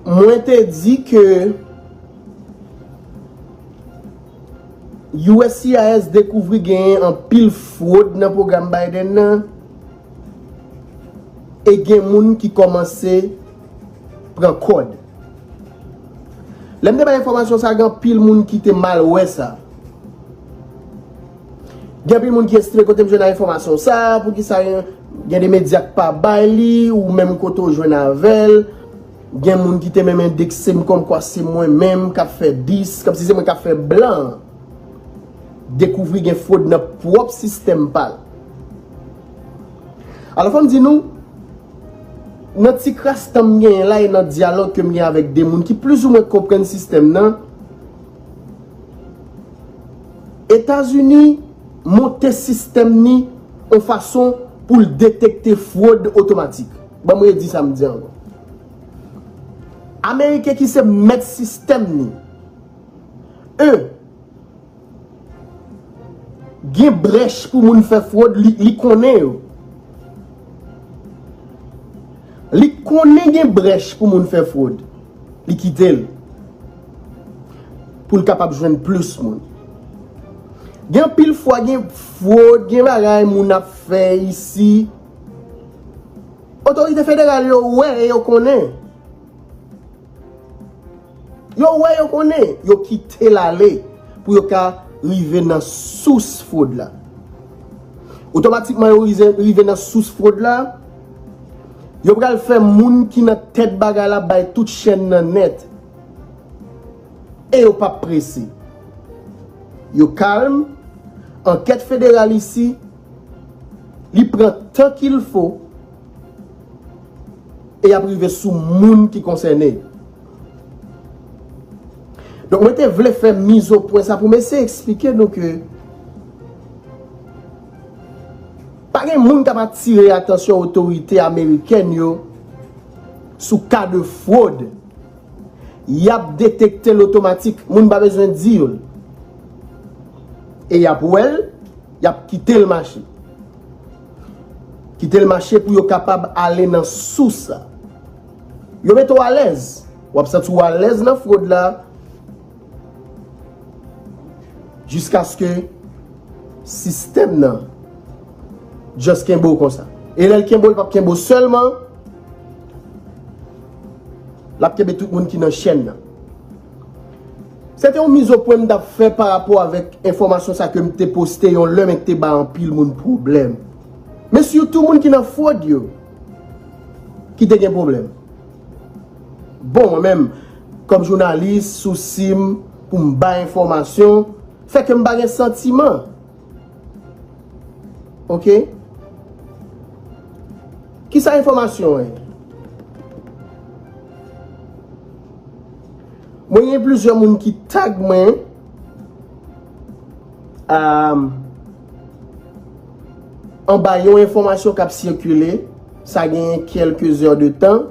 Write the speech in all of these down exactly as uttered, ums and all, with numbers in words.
Mwen te di ke U S C I S dekouvri genyen anpil fwod nan pwogram Biden nan, e gen moun ki kòmanse pran kòd. Lè m te bay enfòmasyon sa, gen anpil moun ki te mal wè sa. Gen anpil moun ki estime kote m jwenn enfòmasyon sa, poukisa gen, gen de medya k pa bay li, ou menm kote w jwenn avè l. Gen moun ki te menm endekse m kòmkwa se mwen menm k ap fè dis, kòmsi se mwen k ap fè blan dekouvri gen fwod nan pwòp sistèm pa l. Alò, fò m di nou, nan ti kras tan m genyen la e nan dyalòg ke m gen avèk de moun ki plizoumwen konprann sistèm nan, Etazini monte sistèm ni yon fason pou l detekte fwod otomatik. Ban m redi sa m di ankò. Ameriken ki se mèt sistèm ni, e, gen brèch pou moun fè fwod, li, li konnen yo. Li konnen gen brèch pou moun fè fwod. Li kite l. Pou l kapab jwenn plis moun. Gen anpil fwa, gen fwod, gen bagay moun ap fè isi. Otorite federal yo wè e yo konnen. Yo wè, yo konnen, yo kite l ale pou yo ka rive nan sous fwod la. Otomatikman, yo rize- rive nan sous fwod la, yo pral fè moun ki nan tèt bagay la bay tout chèn nan nèt. E yo p ap prese. Yo kalm, ankèt federal isi, li pran tan qu'il faut, e y ap rive sou moun ki konsène. Donk, mwen te vle fè miz o pwen sa pou m eseye eksplike nou ke pa gen moun k ap atire atansyon otorite amerikèn yo sou ka de fwod. Y ap detekte l otomatik, moun pa bezwen di yo l. E y ap wè l, y ap kite l mache. Kite l mache pou yo kapab ale nan sous la. Yo mete w alèz. W ap santi w alèz nan fwod la. Jiskaske sistèm nan just kenbe w konsa. E lè l kenbe w, li p ap kenbe w sèlman, l ap kenbe tout moun ki nan chèn nan. Se te yon miz o pwen m t ap fè pa rapò avèk enfòmasyon sa ke m te poste yon lè, men k te bay anpil moun pwoblèm. Men sitou moun ki nan fwod yo ki te gen pwoblèm. Bon, mwen menm, kòm jounalis, sousi m pou m bay enfòmasyon fè ke m pa gen santiman. Oke? Kisa enfòmasyon an ye? Mwen gen plizyè moun ki tag mwen, um, anba yon enfòmasyon k ap sikile, sa gen kèlke zè de tan.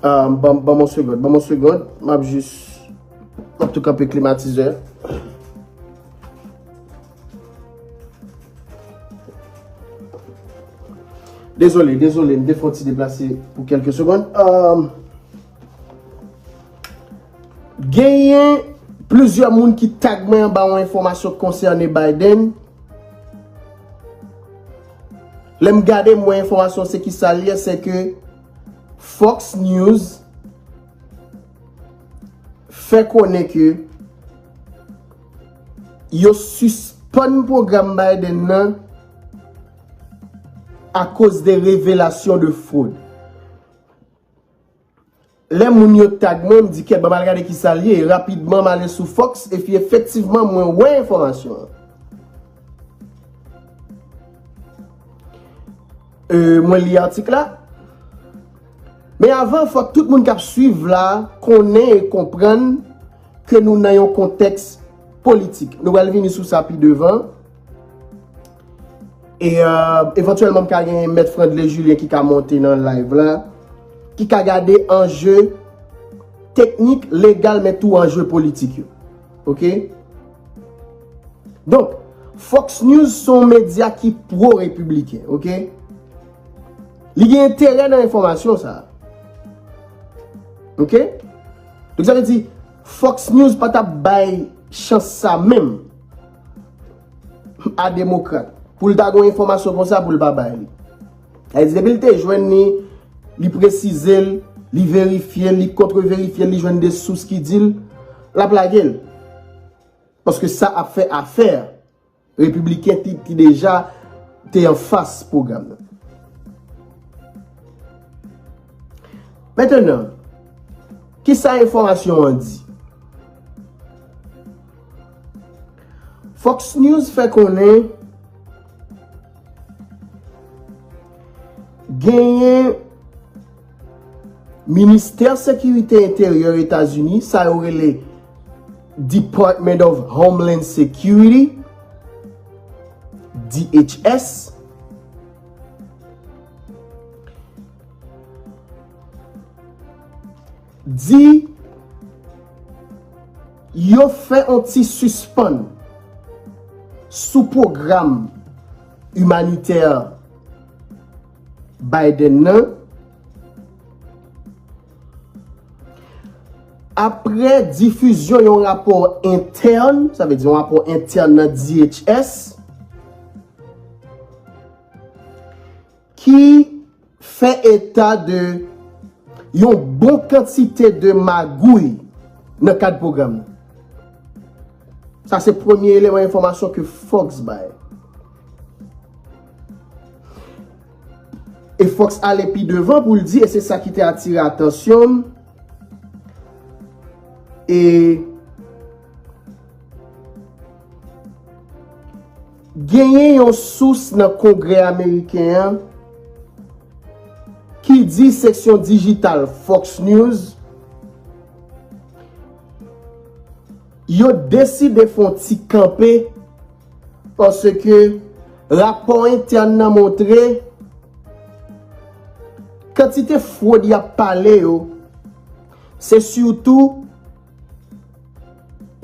Ah, ban, ban m yon segond, ban m yon segond. M ap jis, m ap tou kanpe klimatizè. Dezole, dezole, m te fè yon ti deplase pou kèlke segond. Ah, genyen plizyè moun ki tag mwen anba yon enfòmasyon k konsène Biden. Lè m gade, m wè enfòmasyon se ki sa l ye, se ke Fox News fè konnen ke yo sispann pwogram Biden nan akoz de revelasyon de fwod. Lè moun yo tag mwen, m di, "Kèt, ban m al gade ki sa l ye." Rapidman, m ale sou Fox, epi efektivman, mwen wè enfòmasyon an. E, mwen li atik la. Men avan, fòk tout moun k ap swiv la konnen e konprann ke nou nan yon kontèks politik. Nou pral vini sou sa pi devan. E, euh, evantyèlman, m ka gen Mèt Frandley Julien ki ka monte nan live la, ki ka gade anje teknik, legal, men tou anje politik yo. Oke? Donk, Fox News se yon medya ki pwo-repibliken, oke? Li gen enterè nan enfòmasyon sa a. Oke? Donk, sa vle di, Fox News pa t ap bay chans sa menm a demokrat pou l ta gen yon enfòmasyon konsa pou l pa bay li. Sa vle di, depi l te jwenn li, li presize l, li verifye l, li kontreverifye l, li jwenn de sous ki di l, l ap lage l. Paske sa ap fè afè repibliken ki, ki deja te anfas pwogram nan. Mentenan, kisa enfòmasyon an di? Fox News fè konnen genyen Ministè Sekirite Enteryè Etazini, sa yo rele Department of Homeland Security, D H S, di yo fè yon ti sispann sou pwogram imanitè Biden nan, apre difizyon yon rapò entèn, sa vle di yon rapò entèn nan D H S, ki fè eta de yon bon kantite de magouy nan kad pwogram nan. Sa se premye eleman enfòmasyon ke Fox bay. E Fox ale pi devan pou l di, e se sa ki te atire atansyon m, e genyen yon sous nan Kongrè ameriken an ki di seksyon dijital Fox News yo deside fè yon ti kanpe, paske rapò entèn nan montre kantite fwod y ap pale yo, se sitou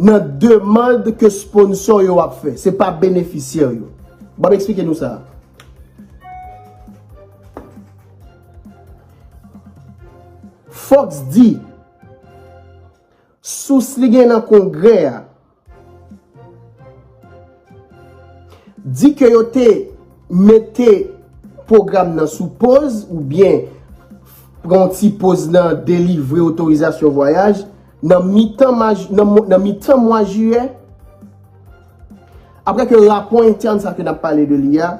nan demann ke sponsò yo ap fè, se pa benefisyè yo. Ban m eksplike nou sa. Fox di, sous li gen nan Kongrè a di ke yo te mete pwogram nan sou poz oubyen pran yon ti poz nan delivre otorizasyon vwayaj nan mitan maj, nan, mwa- nan mitan mwa jiyè. Apre ke rapò entèn sa ke n ap pale de li a,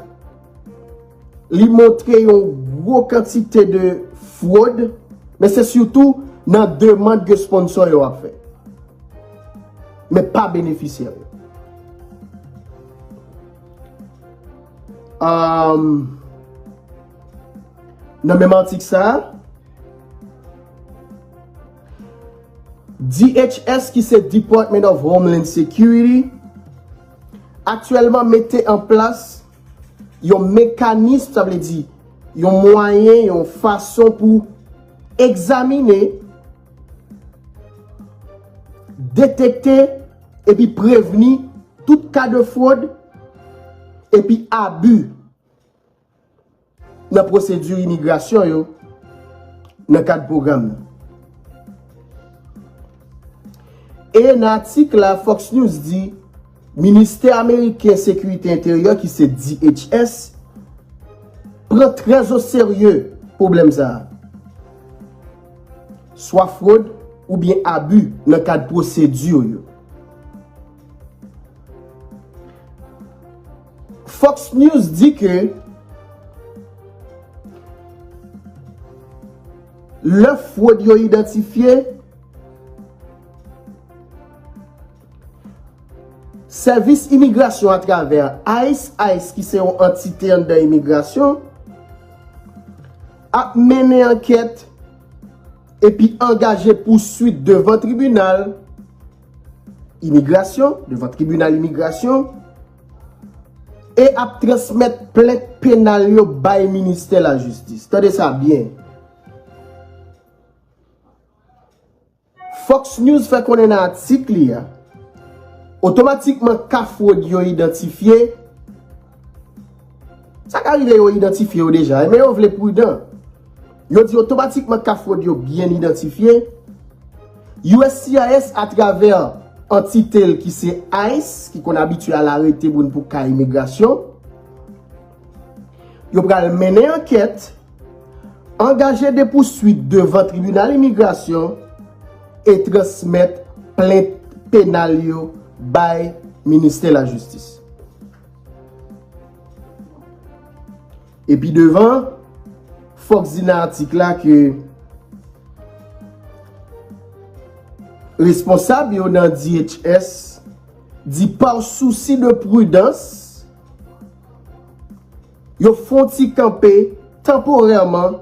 li montre yon gwo kantite de fwod, men se sitou nan demann ke sponsò yo ap fè, men pa benefisyè yo. Ahn, nan menm atik sa a, D H S, ki se Department of Homeland Security, aktyèlman mete an plas yon mekanism, sa vle di yon mwayen, yon fason pou egzamine, detekte epi prevni tout ka de fwod epi abi nan pwosedi imigrasyon yo nan kad pwogram nan. E nan atik la, Fox News di, Ministè ameriken sekirite enteryè, ki se D H S, pran trè o serye pwoblèm sa a, swa fwod oubyen abi nan kad pwosedi yo. Fox News di ke lè fwod yo idantifye, sèvis imigrasyon atravè ice, ice ki se yon antite anndan imigrasyon, ap mennen ankèt epi angaje pouswit devan tribinal imigrasyon, devan tribinal imigrasyon, e ap transmèt plent penal yo bay ministè lajistis. Tande sa byen. Fox News fè konnen nan atik li a, Otomatikman, ka fwod yo idantifye. Sa ka rive yo idantifye yo deja, men yo vle pridan. Yo di otomatikman ka fwod yo byen idantifye. U S C I S, atravè antite l ki se ice, ki konn abitye al arete moun pou ka imigrasyon, yo pral mennen ankèt, angaje de pouswit devan tribinal imigrasyon e transmèt plent penal yo bay ministè lajistis. Epi devan, fòk di nan atik la ke responsab yo nan D H S di pa sousi de pridans, yo fè yon ti kanpe tanporèman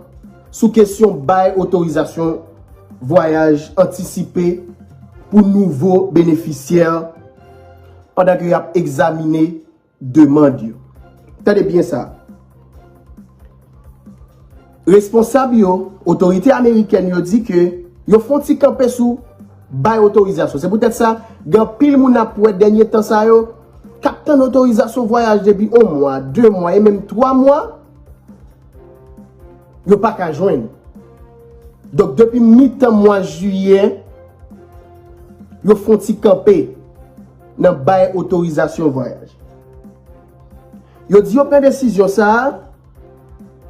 sou kesyon bay otorizasyon vwayaj antisipe pou nouvo benefisyè pandan ke y ap egzamine demann yo. Tande byen sa. Responsab yo, otorite amerikèn yo di ke yo fè yon ti kanpe sou bay otorizasyon. Se poutèt sa, gen anpil moun ap wè dènye tan sa yo, k ap tann otorizasyon vwayaj depi yon mwa, de mwa e menm twa mwa, yo pa ka jwenn. Donk, depi mitan mwa jiyè, yo fè yon ti kanpe nan bay otorizasyon vwayaj. Yo di yo pran desizyon sa a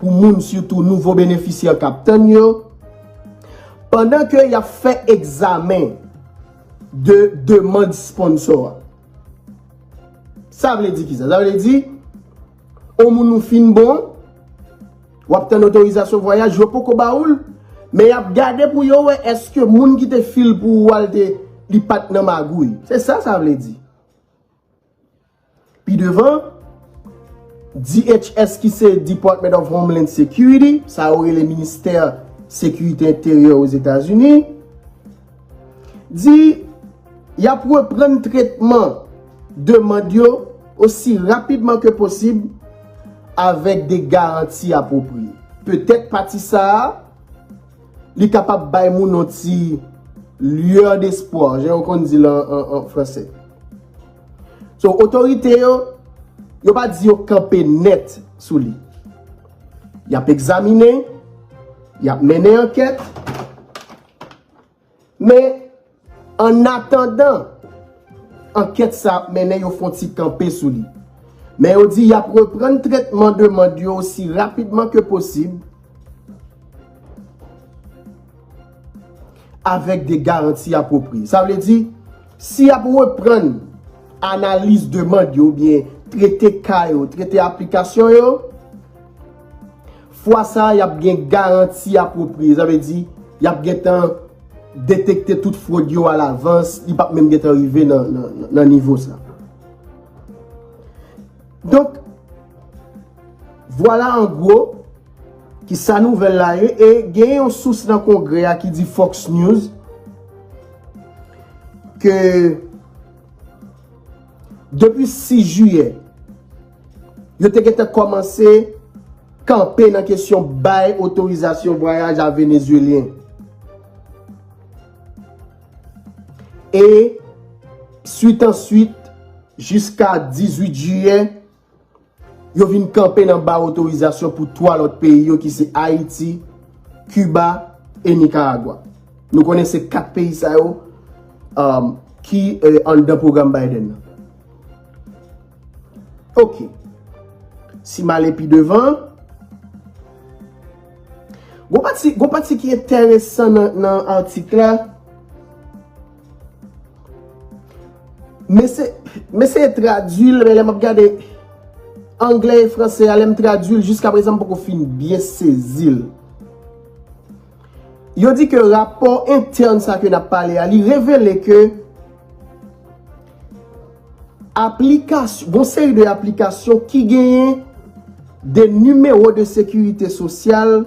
pou moun, sitou nouvo benefisyè k ap tann yo, pandan ke y ap fè egzamen de demann sponsò a. Sa vle di kisa? Sa vle di, yon moun ou fin bon, w ap tann otorizasyon vwayaj, yo poko ba ou l, men y ap gade pou yo wè èske moun ki te fil pou ou a, l te, li pa t nan magouy. Se sa sa vle di. Pi devan, D H S, ki se Department of Homeland Security, sa yo rele Ministè Sekirite Enteryè Ozetazini, di y ap reprann tretman demann yo osi rapidman ke posib avèk de garanti apwopriye. Petèt pati sa a, li kapab bay moun yon ti lueur d'espoir, jan yo konn di l an, an, an franse. So, otorite yo, yo pa di yo kanpe nèt sou li. Y ap egzamine, y ap mennen ankèt, men annatandan ankèt sa ap mennen, yo fè yon ti kanpe sou li. Men yo di y ap reprann tretman demann yo osi rapidman ke posib, avèk de garanti apwopriye. Sa vle di, si y ap reprann analiz demann yo oubyen trete ka yo, trete aplikasyon yo, fwa sa a, y ap gen garanti apwopriye. Sa vle di, y ap gentan detekte tout fwod yo alavans, li p ap menm gentan rive nan, nan, nan nivo sa. Donk, vwala an gwo ki sa nouvèl la ye, e gen yon sous nan Kongrè a ki di Fox News ke depi sis jiyè, yo te gentan kòmanse kanpe nan kesyon bay otorizasyon vwayaj a Venezwelyen. E swit an swit, jiska dizuit jiyè, yo vin kanpe nan bay otorizasyon pou twa lòt peyi yo ki se Ayiti, Kiba e Nikaragwa. Nou konnen se kat peyi sa yo, um, ki, eh, anndan pwogram Biden nan. Ok. Si m ale pi devan, gon pati, gon pati ki enteresan nan, nan atik la. M ese-, m eseye tradui l, men lè m ap gade anglè e franse a, lè m tradui l, jiskaprezan m poko fin byen sezi l. Yo di ke rapò entèn sa ke n ap pale a, li revele ke aplikasyon, gon seri de aplikasyon ki genyen de nimewo de sekirite sosyal,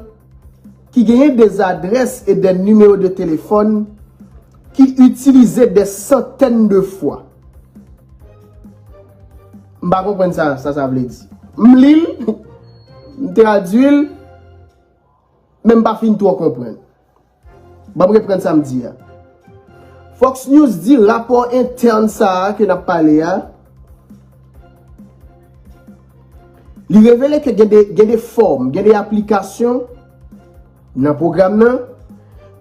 ki genyen de adrès e de nimewo de telefòn ki itilize de santèn de fwa. M pa konprann sa, sa, sa vle di. M li l, m tradui l, men m pa fin twò konprann. Ban m reprann sa m di a. Fox News di rapò entèn sa a ke n ap pale a, li revele ke gen de, gen de fòm, gen de aplikasyon nan pwogram nan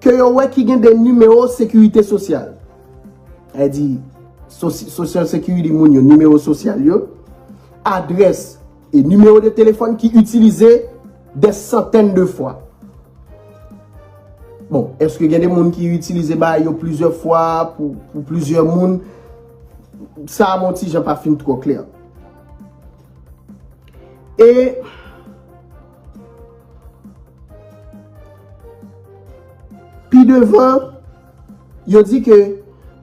ke yo wè ki gen de nimewo sekirite sosyal. Sa vle di, sosi-, Social Security moun yo, nimewo sosyal yo, adrès e nimewo de telefòn ki itilize de santèn de fwa. Bon, èske gen de moun ki itilize bagay yo plizyè fwa pou, pou plizyè moun? Sa a, m on ti jan pa fin twò klè. E pi devan, yo di ke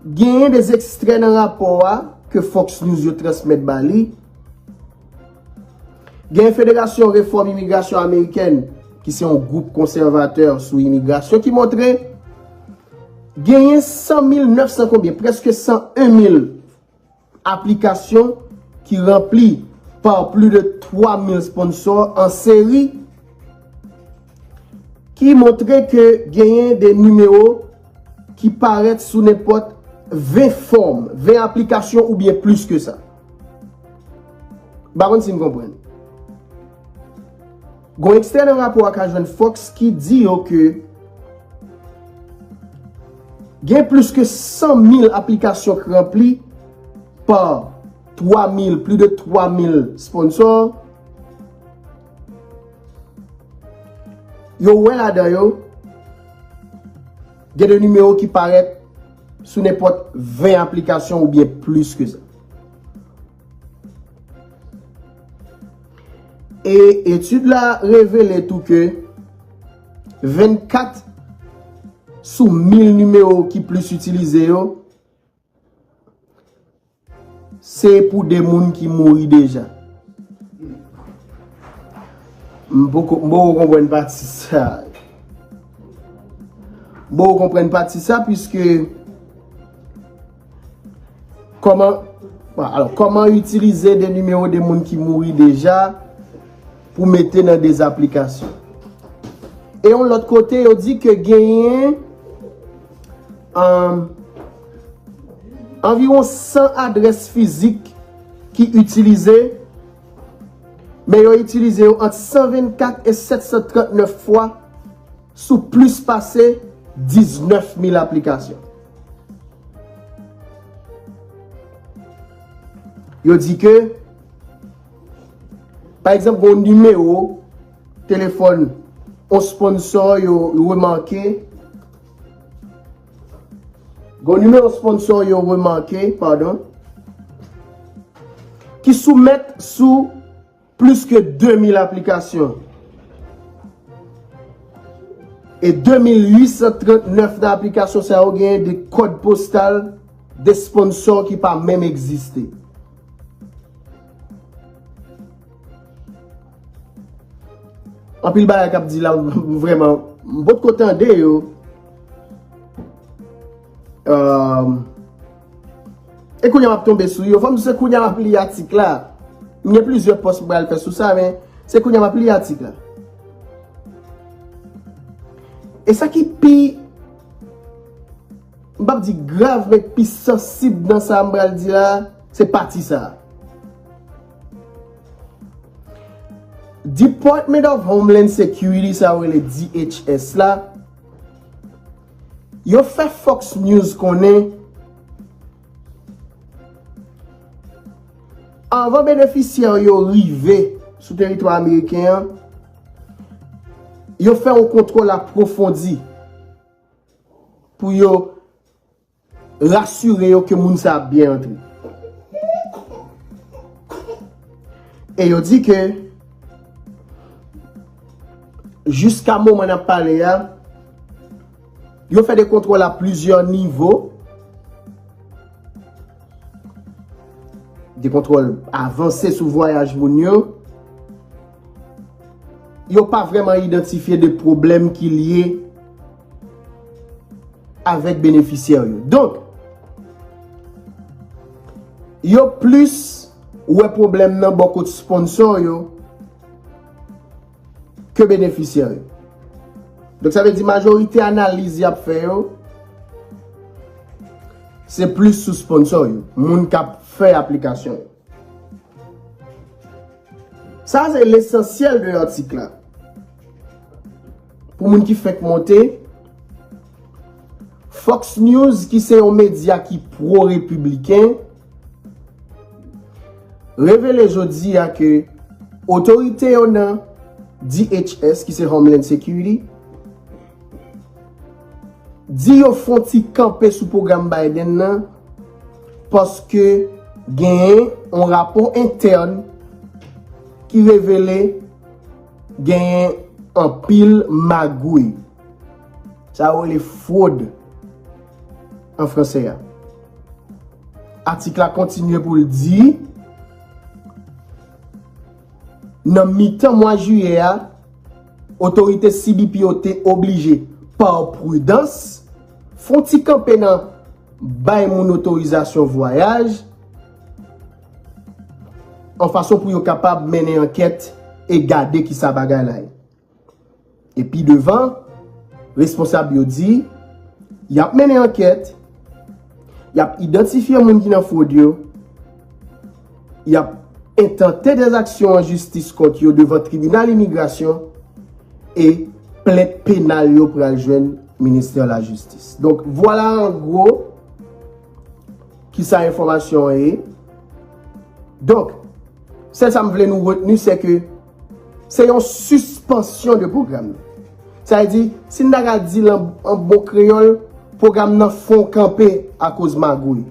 genyen de ekstrè nan rapò a ke Fox News yo transmèt ba li. Gen Federasyon Refòm Imigrasyon Amerikèn, ki se yon gwoup konsèvatè sou imigrasyon, ki montre genyen san mil nèf san konbyen, prèske san en mil aplikasyon ki ranpli pa plis de twa mil sponsò an seri, ki montre ke genyen de nimewo ki parèt sou nenpòt ven fòm, ven aplikasyon oubyen plis ke sa. M pa konn si n konprann. Gon ekstrè nan rapò a ka jwenn Fox ki di yo ke gen plis ke san mil aplikasyon k ranpli pa twa mil, plis de twa mil sponsò. Yo wè ladan yo, gen de nimewo ki parèt sou nenpòt ven aplikasyon oubyen plis ke sa. E etid la revele tou ke vennkat sou mil nimewo ki plis itilize yo, se pou de moun ki mouri deja. M poko, m poko konprann pati sa. M poko konprann pati sa, piske kòman, bon, alò, kòman itilize de nimewo de moun ki mouri deja pou mete nan de aplikasyon? E yon lòt kote, yo di ke genyen, um, anviwon san adrès fizik ki itilize, men yo itilize yo ant san vennkat e sèt san trannèf fwa sou plis pase diznèf mil aplikasyon. Yo di ke, pa egzanp, gon nimewo telefòn yon sponsò yo remake, gon nimewo sponsò yo remake, padon, ki soumèt sou plis ke de mil aplikasyon. E de mil uit san trannèf nan aplikasyon sa yo genyen de kòd postal de sponsò ki pa menm egziste. Anpil bagay k ap di la, m vrèman, m potko tande yo. Um, e kounye a m ap tonbe sou yo. Fò m di se kounye a m ap li atik la. M gen plizyè pòs m pral fè sou sa, men se kounye a m ap li atik la. E sa ki pi, m p ap di grav, men pi sansib nan sa m pral di la, se pati sa a. Department of Homeland Security, sa yo rele D H S la, yo fè Fox News konnen, anvan benefisyè yo rive sou teritwa ameriken an, yo fè yon kontwòl apwofondi pou yo rasire yo ke moun sa ap byen antre. E yo di ke jiska moman n ap pale a, yo fè de kontwòl a plizyè nivo, de kontwòl avanse sou vwayaj moun yo. Yo pa vrèman idantifye de pwoblèm ki lye avèk benefisyè yo. Donk, yo plis wè pwoblèm nan bò kot sponsò yo ke benefisyè yo. Donk, sa vle di majorite analiz y ap fè yo, se plis sou sponsò yo, moun k ap fè aplikasyon yo. Sa se lesansyèl de atik la. Pou moun ki fèk monte, Fox News, ki se yon medya ki pwo-repibliken, revele jodi a ke otorite yo nan D H S, ki se Homeland Security, di yo fon ti kanpe sou pwogram Biden nan, paske genyen yon rapò entèn ki revele genyen anpil magouy. Sa yo rele fwod an franse a. Atik la kontinye pou l di, nan mitan mwa jiyè a, otorite C B P yo te oblije, pa pridans, fon ti kanpe nan bay moun otorizasyon vwayaj, an fason pou yo kapab mennen ankèt e gade kisa bagay la ye. E pi devan, responsab yo di, y ap mennen ankèt, y ap idantifye moun ki nan fwod yo, y ap entante dèzaksyon an jistis kont yo devan tribinal imigrasyon e plent penal yo pral jwenn ministè lajistis. Donk, vwala an gwo kisa enfòmasyon an ye. Donk, sèl sa m vle nou retni, se ke se yon sispansyon de pwogram. Sa vle di, si n ta ka di l an, an bon kreyòl, pwogram nan fon kanpe akoz magouy.